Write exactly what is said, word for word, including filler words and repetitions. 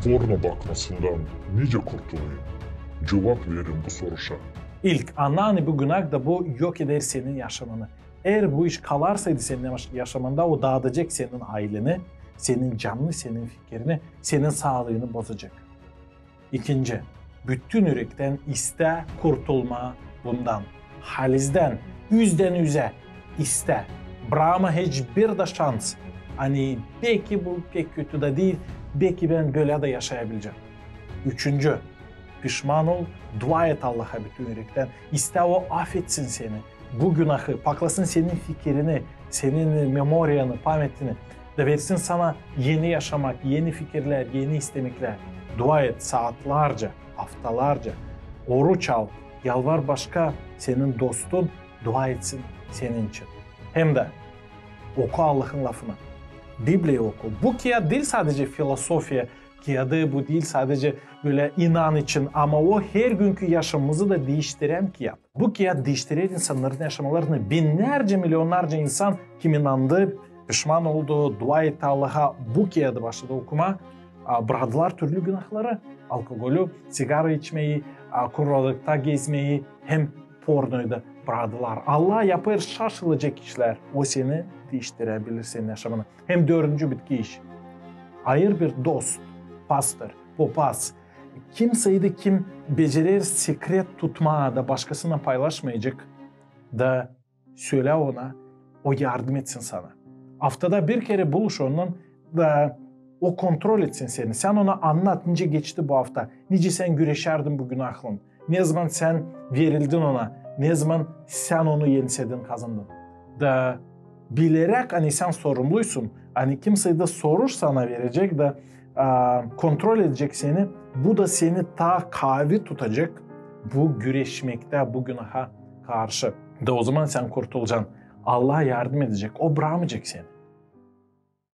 Porno bakmasından nicä kurtulayım? Cuvap verin bu soruşa. İlk, anna, ani bu günah da bu yok eder senin yaşamanı. Eer bu iş kalarsaydı senin yaş-, yaşamanda, o daadacek senin ayleni, senin canını, senin fikirini, senin saalıını bozacek. İkinci, bütün ürektän istä kurtulmaa bundan. Halizdän, üzdän üzä istä. Brakma hiçbir dä şans. Ani beki bu pek kötü dä diil, beki bän bölä dä yaşayabilecäm. Üçüncü, pişman ol, dua et Allaha bütün ürektän. İstä O afetsin seni. Bu günahı, paklasın senin fikirini, senin memoriyanı, pametini. Da versin sana eni yaşamak, eni fikirlär, eni istemeklär. Dua et saatlarca, aftalarca. Oruç al, yalvar başka senin dostun dua etsin senin için. Hem dä oku Allahın lafını. Bibliya oku. Bu kiyat diil sadecä filosofiya kiyadı, bu diil sadecä bölä inan için, ama o hergünkü yaşamamızı da diiştirän kiyat. Bu kiyat diiştirer insannarın yaşamalarını. Binnärcä, milionnarca insan, kim inandı, pişman oldu, dua etti Allaha, bu kiyadı başladı okumaa, a, bradılar türlü günahları, alkogolü, sigara içmeyi, a, kurulukta gezmeyi hem pornoyu da bradılar. Allah yapêr şaşılacek işlär. O seni diiştirebilir, senin yaşamanı. Hem dördüncü bitki iş. Ayır bir dost, pastor, popas. Kimseydi, kim becerer sekret tutmaa da başkasınnan paylaşmayacek, da sölä ona, o yardım etsin sana. Aftada bir kerä buluş onunnan, da o kontrol etsin seni. Sän ona annat, nicä geçti bu afta, nicä sän güreşärdin bu günahlan, ne zaman sän verildin ona, ne zaman sän onu ensedin, kazandın. Da bileräk, ani sän sorumluysun, ani kimsey dä soruş sana verecek da, a, kontrol edecek seni, bu da seni taa kaavi tutacek bu güreşmektä bu günaha karşı. Da ozaman sän kurtulacan. Allah yardım edecek, O brakmayacek seni.